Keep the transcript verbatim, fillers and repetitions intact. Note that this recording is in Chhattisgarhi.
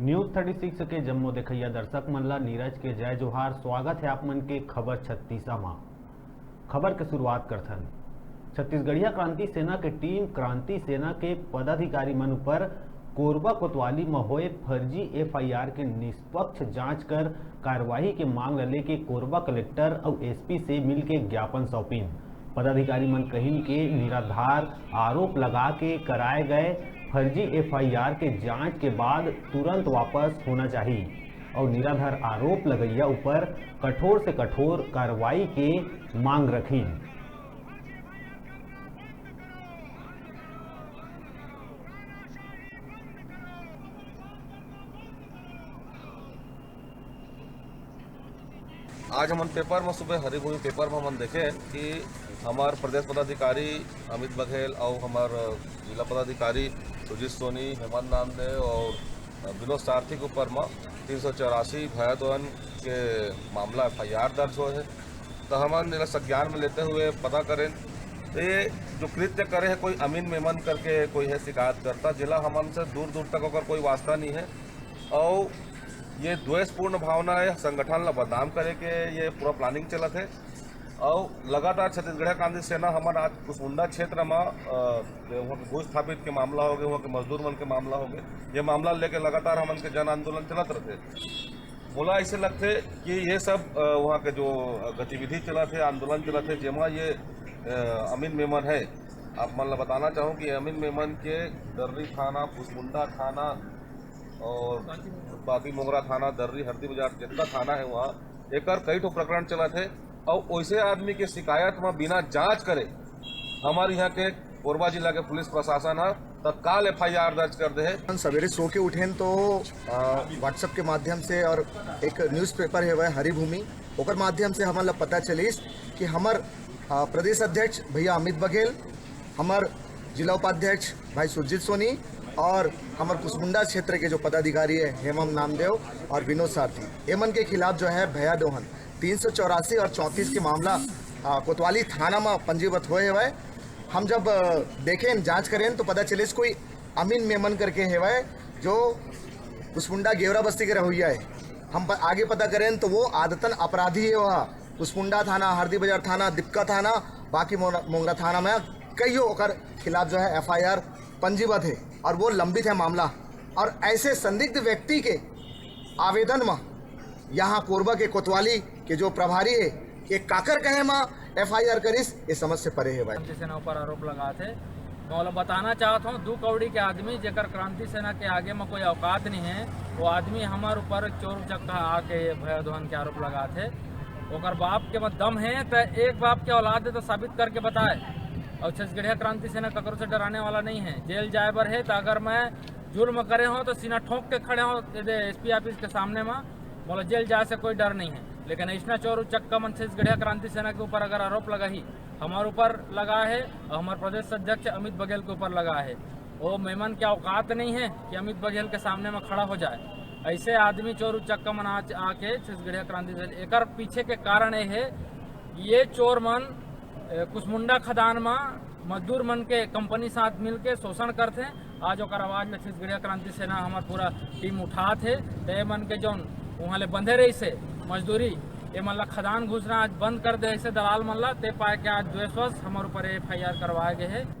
News thirty six के जम्मो देखइया दर्शक मन ला नीरज के जय जोहार। स्वागत है आप मन के खबर छत्तीसा मा। खबर के शुरुआत करथन। छत्तीसगढ़िया क्रांति सेना के टीम क्रांति सेना के पदाधिकारी मन ऊपर कोरबा कोतवाली म होए फर्जी F I R के निष्पक्ष जांच कर कार्यवाही के मांग ल लेके कोरबा कलेक्टर अउ S P से मिलके ज्ञापन सौंपिन। पदाधिकारी मन कहिन के निराधार आरोप लगा के कराए गए फर्जी F I R के जांच के बाद तुरंत वापस होना चाहिए और निराधार आरोप लगैया ऊपर कठोर से कठोर कार्रवाई के मांग रखिन। आज हमन पेपर में, सुबह हरिभूमि पेपर में हमन देखे कि हमार प्रदेश पदाधिकारी अमित बघेल और हमार जिला पदाधिकारी सुजीत सोनी, हेमंत नामदेव और विनोद सारथी के ऊपर में तीन सौ चौरासी भयादोहन के मामला F I R दर्ज होए हे। तो हमन एला संज्ञान में लेते हुए पता करें, तो ये जो कृत्य करे है कोई अमीन मेमन करके कोई है शिकायतकर्ता, जिला हमन से दूर दूर तक ओकर कोई वास्ता नहीं है। और ये द्वेषपूर्ण भावना है, संगठन ला बदनाम करे के ये पूरा प्लानिंग चलत है। और लगातार छत्तीसगढ़िया क्रांति सेना हमन आज कुसमुंडा क्षेत्र में, अ, वहाँ के भू स्थापित के मामला हो गए, वहाँ के मजदूर मन के मामला हो गए, ये मामला लेके लगातार हमन के जन आंदोलन चलत रहते। मोला ऐसे लगते कि ये सब, अ, वहाँ के जो गतिविधि चलत है, आंदोलन चलत है, जेमा ये, अ, अमीन मेमन है, आप मन ला बताना चाहूँ कि अमीन मेमन के दर्री थाना, कुसमुंडा थाना और बाकी मोंगरा थाना, दर्री, हरदी बाजार, जितना थाना है वहाँ, एकर कई ठो प्रकरण चलत है। और वैसे आदमी के शिकायत में बिना जांच करे हमारे यहाँ के कोरबा जिला के पुलिस प्रशासन ह तत्काल F I R दर्ज कर दे है। हम सवेरे सो के उठेन तो, आ, WhatsApp के माध्यम से और एक न्यूज़पेपर है वह हरिभूमि, ओकर माध्यम से हमन ला पता चलिस कि हमर, आ, प्रदेश अध्यक्ष भैया अमित बघेल, हमर जिला उपाध्यक्ष भाई सुरजीत सोनी और हमर कुसमुंडा क्षेत्र के जो पदाधिकारी है हेमम नामदेव और विनोद सारथी, एमन के खिलाफ जो है भयादोहन तीन सौ चौरासी और चौंतीस के मामला, आ, कोतवाली थाना में पंजीबद्ध होए हवय। हम जब, अ, देखेन, जांच करेन तो पता चलिस कोई अमीन मेमन करके हेवय जो कुसमुंडा गेवरा बस्ती के रहोइया है। हम प-, आगे पता करेन तो वो आदतन अपराधी है वह। कुसमुंडा थाना, हरदी बाजार थाना, दिपका थाना, बाकी मोंगरा थाना में कईयो ओकर खिलाफ जो है F I R पंजीबद्ध है और वो लंबित है मामला। और ऐसे संदिग्ध व्यक्ति के आवेदन में यहाँ कोरबा के कोतवाली के जो प्रभारी है, ये काकर कहे में F I R करिस, ये समझ से परे है भाई। क्रांति सेना ऊपर आरोप लगात हे। मैं ओला बताना चाहत हूँ, दू कौड़ी के आदमी जेकर क्रांति सेना के आगे में कोई औकात नहीं है, वो आदमी हमार ऊपर चोर उचक्का आके भयादोहन के आरोप लगात हे। ओकर बाप के में दम है तो एक बाप के औलाद है तो साबित करके बताए। और छत्तीसगढ़िया क्रांति सेना ककरो से डराने वाला नहीं है। जेल जाए बर है तो अगर मैं जुर्म करे हो तो सीना ठोंक के खड़े हो एदे S P office के सामने में, मोला जेल जाए से कोई डर नहीं है। लेकिन ऐसना चोर उचक्का मन छत्तीसगढ़िया क्रांति सेना के ऊपर अगर आरोप लगाही, हमारे ऊपर लगा है और हमारे प्रदेश अध्यक्ष अमित बघेल के ऊपर लगा है। वो मेमन के औकात नहीं है कि अमित बघेल के सामने में खड़ा हो जाए। ऐसे आदमी चोर उचक्का मन आज आके छत्तीसगढ़िया क्रांति सेना, एकर पीछे के कारण ये है, ये चोर मन, ए, कुसमुंडा खदान में मजदूर मन के कंपनी साथ मिलके शोषण करथे। आज ओकर आवाज ल छत्तीसगढ़िया क्रांति सेना हमर पूरा टीम उठात हे। ते मन के जौन उहाँ ले बंधे रहिस हे मजदूरी, ए मन ल खदान घुसना आज बंद कर दे हे दलाल मन ल। ते पाए के आज द्वेषवश हमर ऊपर F I R करवाए गए हे।